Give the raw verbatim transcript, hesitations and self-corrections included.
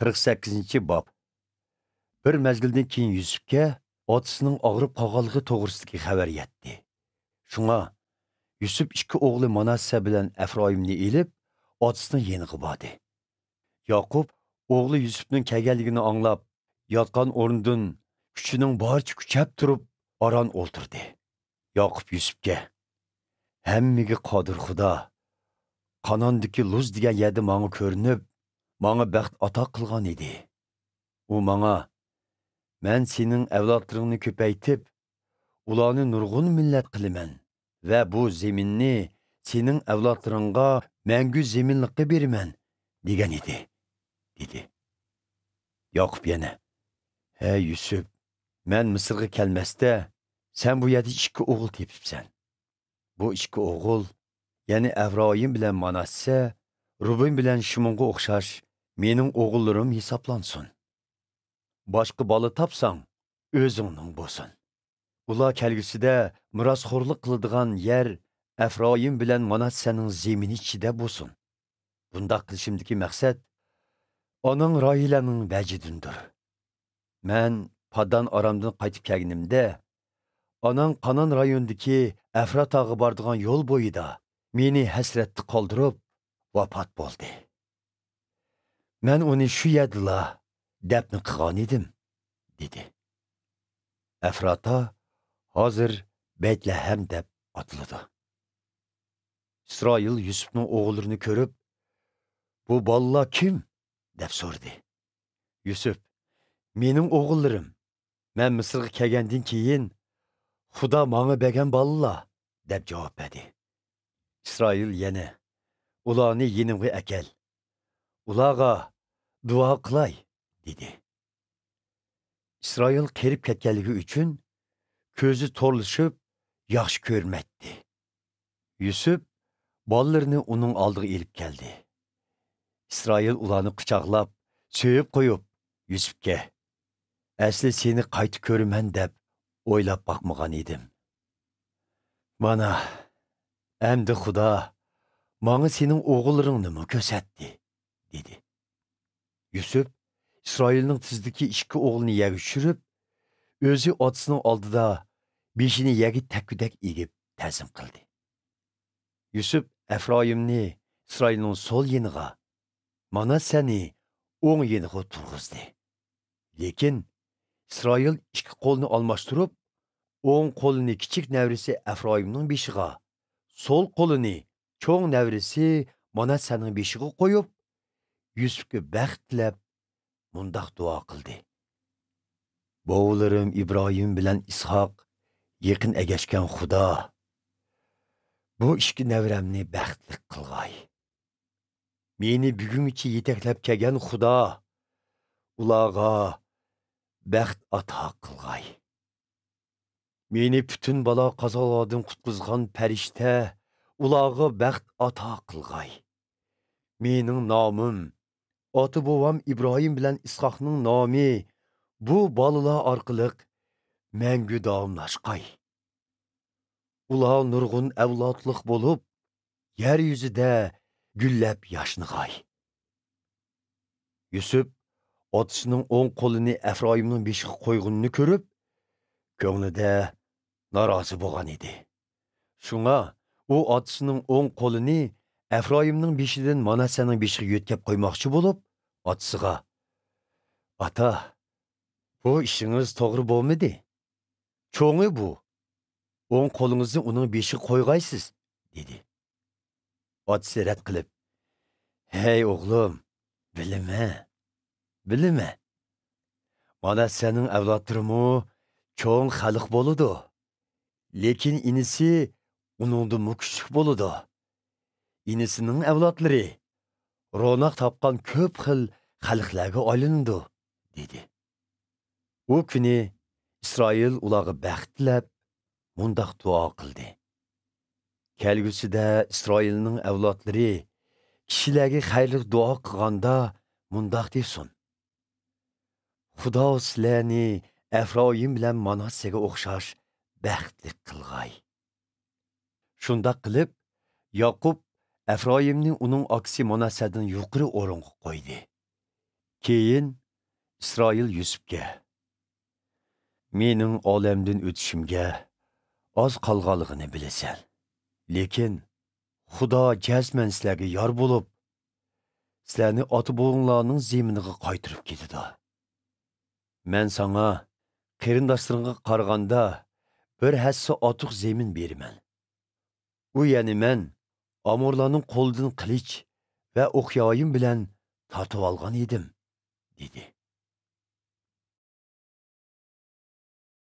قىرىق سەككىزىنچى باب. بىر مەزگىلدىن كېيىن يۈسۈپكە ئاتىسىنىڭ ئاغرىپ قالغانلىقى توغرىسىدىكى خەۋەر يەتتى. شۇڭا يۈسۈپ ئىككى ئوغلى ماناسسە بىلەن ئەفرايىمنى ئېلىپ، ئاتىسىنىڭ يېنىغا باردى. ياقۇپ ئوغلى يۈسۈپنىڭ كەلگەنلىكىنى ئاڭلاپ، ياتقان ئورنىدىن كۈچىنىڭ بارىچە كۈچەپ تۇرۇپ، ئاران ئولتۇردى. ياقۇپ يۈسۈپكە: «ھەممىگە قادىر خۇدا قاناندىكى لۇز دېگەن يەردە ماڭا كۆرۈنۈپ، ماڭا بەخت ئاتا قىلغان ئىدى. ئۇ ماڭا: ‹مەن سېنىڭ ئەۋلادلىرىڭنى كۆپەيتىپ، ئۇلارنى نۇرغۇن مىللەت قىلىمەن ۋە بۇ زېمىننى سېنىڭ ئەۋلادلىرىڭغا مەڭگۈ زېمىنلىققا بېرىمەن› دېگەن ئىدى» دېدى. ياقۇپ يەنە: «ھەي يۈسۈپ، مەن مىسىرغا كەلمەستە، سەن بۇ يەردە ئىككى ئوغۇل تېپىپسەن. بۇ ئىككى ئوغۇل، يەنى ئەفرايىم بىلەن ماناسسە، رۇبېن بىلەن شىمونغا ئوخشاش مېنىڭ ئوغۇللىرىم ھېسابلانسۇن. باشقا بالا تاپساڭ، ئۆزۈڭنىڭ بولسۇن. ئۇلار كەلگۈسىدە مىراسخورلۇق قىلىدىغان يەر ئەفرايىم بىلەن ماناسسەنىڭ زېمىنى ئىچىدە بولسۇن. بۇنداق قىلىشىمدىكى مەقسەت ئاناڭ راھىلەنىڭ ۋەجىدىندۇر. مەن پاددان ئارامدىن قايتىپ كەلگىنىمدە، ئاناڭ قانان رايونىدىكى ئەفراتاغا بارىدىغان يول بويىدا مېنى ھەسرەتتە قالدۇرۇپ، ۋاپات بولدى. مەن ئۇنى شۇ يەردىلا دەپنە قىلغان ئىدىم» دېدى. ئەفراتا ھازىر بەيتلەھەم دەپ ئاتىلىدۇ. ئىسرائىل يۈسۈپنىڭ ئوغۇللىرىنى كۆرۈپ: «بۇ بالىلار كىم؟» دەپ سورىدى. يۈسۈپ: «مېنىڭ ئوغۇللىرىم، مەن مىسىرغا كەلگەندىن كېيىن خۇدا ماڭا بەرگەن بالىلار» دەپ جاۋاب بەردى. ئىسرائىل يەنە: «ئۇلارنى يېنىمغا ئەكەل، ئۇلارغا دۇئا قىلاي» دېدى. ئىسرائىل قېرىپ كەتكەنلىكى ئۈچۈن كۆزى تورلىشىپ، ياخشى كۆرمەيتتى. يۈسۈپ بالىلىرىنى ئۇنىڭ ئالدىغا ئېلىپ كەلدى. ئىسرائىل ئۇلارنى قۇچاقلاپ، سۆيۈپ قويۇپ، يۈسۈپكە: «ئەسلى سېنى قايتا كۆرىمەن دەپ ئويلاپ باقمىغان ئىدىم. مانا، ئەمدى خۇدا ماڭا سېنىڭ ئوغۇللىرىڭنىمۇ كۆرسەتتى» دېدى. يۈسۈپ ئىسرائىلنىڭ تىزىدىكى ئىككى ئوغلىنى يەرگە چۈشۈرۈپ، ئۆزى ئاتىسىنىڭ ئالدىدا بېشىنى يەرگە تەگكۈدەك ئېگىپ تەزىم قىلدى. يۈسۈپ ئەفرايىمنى ئىسرائىلنىڭ سول يېنىغا، ماناسسەنى ئوڭ يېنىغا تۇرغۇزدى. لېكىن ئىسرائىل ئىككى قولىنى ئالماشتۇرۇپ، ئوڭ قولىنى كىچىك نەۋرىسى ئەفرايىمنىڭ بېشىغا، سول قولىنى چوڭ نەۋرىسى ماناسسەنىڭ بېشىغا قويۇپ، يۈسۈپكە بەخت تىلەپ، مۇنداق دۇئا قىلدى: «بوۋىلىرىم ئىبراھىم بىلەن ئىسھاق يېقىن ئەگەشكەن خۇدا، بۇ ئىككى نەۋرەمنى بەختلىك قىلغاي. مېنى بۈگۈنگىچە يېتەكلەپ كەلگەن خۇدا، ئۇلارغا بەخت ئاتا قىلغاي. مېنى پۈتۈن بالا قازالاردىن قۇتقۇزغان پەرىشتە، ئۇلارغا بەخت ئاتا قىلغاي. مېنىڭ نامىم، ئاتا-بوۋام ئىبراھىم بىلەن ئىسھاقنىڭ نامى بۇ بالىلار ئارقىلىق مەڭگۈ داۋاملاشقاي. ئۇلار نۇرغۇن ئەۋلادلىق بولۇپ، يەر يۈزىدە گۈللەپ ياشنىغاي.» يۈسۈپ ئاتىسىنىڭ ئوڭ قولىنى ئەفرايىمنىڭ بېشىغا قويغىنىنى كۆرۈپ، كۆڭلىدە نارازى بولغان ئىدى. شۇڭا ئۇ ئاتىسىنىڭ ئوڭ قولىنى ئەفرايىمنىڭ بېشىدىن ماناسسەنىڭ بېشىغا يۆتكەپ قويماقچى بولۇپ، ئاتىسىغا: «ئاتا، بۇ ئىشىڭىز توغرا بولمىدى. چوڭى بۇ. ئوڭ قولىڭىزنى ئۇنىڭ بېشىغا قويغايسىز» دېدى. ئاتىسى رەت قىلىپ: «ھەي ئوغلۇم، بىلىمەن، بىلىمەن. ماناسسەنىڭ ئەۋلادلىرىمۇ چوڭ خەلق بولىدۇ. لېكىن ئىنىسى ئۇنىڭدىنمۇ كۈچلۈك بولىدۇ. ئىنىسىنىڭ ئەۋلادلىرى روناق تاپقان كۆپ خىل خەلقلەرگە ئايلىنىدۇ» دېدى. ئۇ كۈنى ئىسرائىل ئۇلارغا بەخت تىلەپ، مۇنداق دۇئا قىلدى: «كەلگۈسىدە ئىسرائىلنىڭ ئەۋلادلىرى كىشىلەرگە خەيرلىك دۇئا قىلغاندا مۇنداق دېسۇن: خۇدا سىلەرنى ئەفرايىم بىلەن ماناسسەگە ئوخشاش بەختلىك قىلغاي.» شۇنداق قىلىپ، ياقۇپ ئەفرايىمنى ئۇنىڭ ئاكىسى ماناسسەدىن يۇقىرى ئورۇنغا قويدى. كېيىن ئىسرائىل يۈسۈپكە، مېنىڭ ئالەمدىن ئۆتۈشۈمگە ئاز قالغانلىقىنى بىلىسەن. لېكىن خۇدا جەزمەن سىلەرگە يار بولۇپ، سىلەرنى ئاتا-بوۋاڭلارنىڭ زېمىنىغا قايتۇرۇپ كېتىدۇ. مەن ساڭا قېرىنداشلىرىڭغا قارىغاندا بىر ھەسسە ئارتۇق زېمىن بېرىمەن. ئۇ يەنى مەن ئامورلارنىڭ قولىدىن قىلىچ ۋە ئوق-يايىم بىلەن تارتىۋالغان ئىدىم، دېدى.